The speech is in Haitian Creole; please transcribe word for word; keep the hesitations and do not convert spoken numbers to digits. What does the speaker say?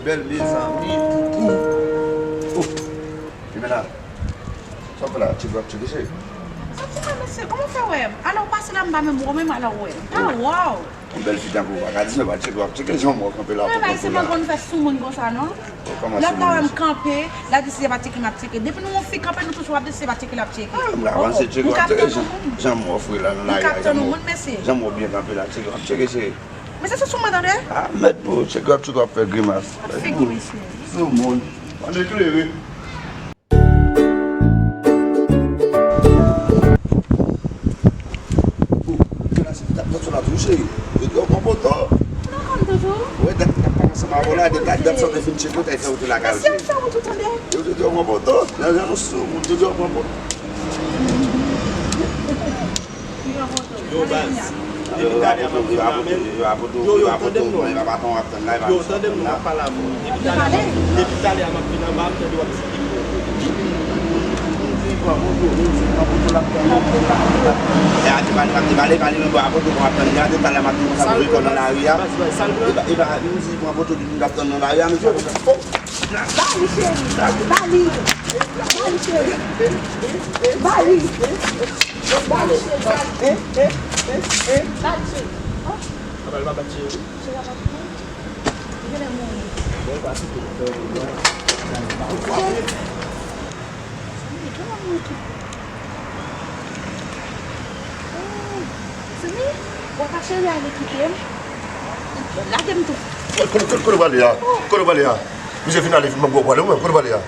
Bèl mezanmi, poupou. Oh, Jimena, sa w fè la? Tcheke w ap tcheke, cheri? Sa w fè, mesye? Kòman w fè wè m? Alò, w pase la, m pa menm wè w, menm alò w wè m. Ah, wow! Yon bèl fi tankou w, pa ka di sa, w pa tcheke, w ap tcheke, jan w wè w kanpe la pou kont ou la. Mwen pa eseye konn fè sou moun konsa, non. Lòt la wè m kanpe, la di si se pa tcheke m ap tcheke. Depi nou yon fi kanpe, nou toujou ap di si se pa tcheke l ap tcheke. Ah, m ka panse tcheke w ap tcheke, jan, jan m wè w fre la nan lari a, jan m wè w, jan m wè w byen kanpe la, tcheke w ap tcheke, cheri. Men se sou sou mwen tande. Ah, mèt pou tcheke w ap tcheke w ap fè grimas. Figi misye. Sou moun. Ann eklere. Oh, misye la se dat, dat sa la tou, cheri. Yo di w pran poto. Ou nan kòm toujou? Wi, dat, dat pa ansanm avè w la, dat, dat sa w te fin tcheke w, t al fè wout ou lakay ou, cheri. Mesye, fè wout ou tande. Yo di w pran poto. Nan jan nou sou moun, yo di w pran poto. Yo, baz. Depi talè a m ap vin la menm. Yo, yo, tande m non. Yo, tande m non, m ap pale avè w. Depi talè a m ap, depi talè a m ap vin anba, m tande w ap di ki pran poto. M di pran poto, m di pran poto, l ap tann mwen la. E a te pale, m ap te pale, pale menm bò a poto, m ap tann li a, depi talè a m ap di konsa pou rekò nan lari a. E pa, e pa, m di pran poto, li di l ap tann nan lari a, men se Ba li, cheri. Ba li. Ba li, cheri. Ba li. Ba li, cheri. Ba li, cheri. Ba li, cheri. Cheri, a pa t bon. Li genlè mouri. Cheri. Sini, bò ta cheri ale kite m. Lage m tou. Kote, kote, kote w prale a? Kote w prale a? Misye fin ale, fin ban m gwo pwale, mwen, kote w prale a?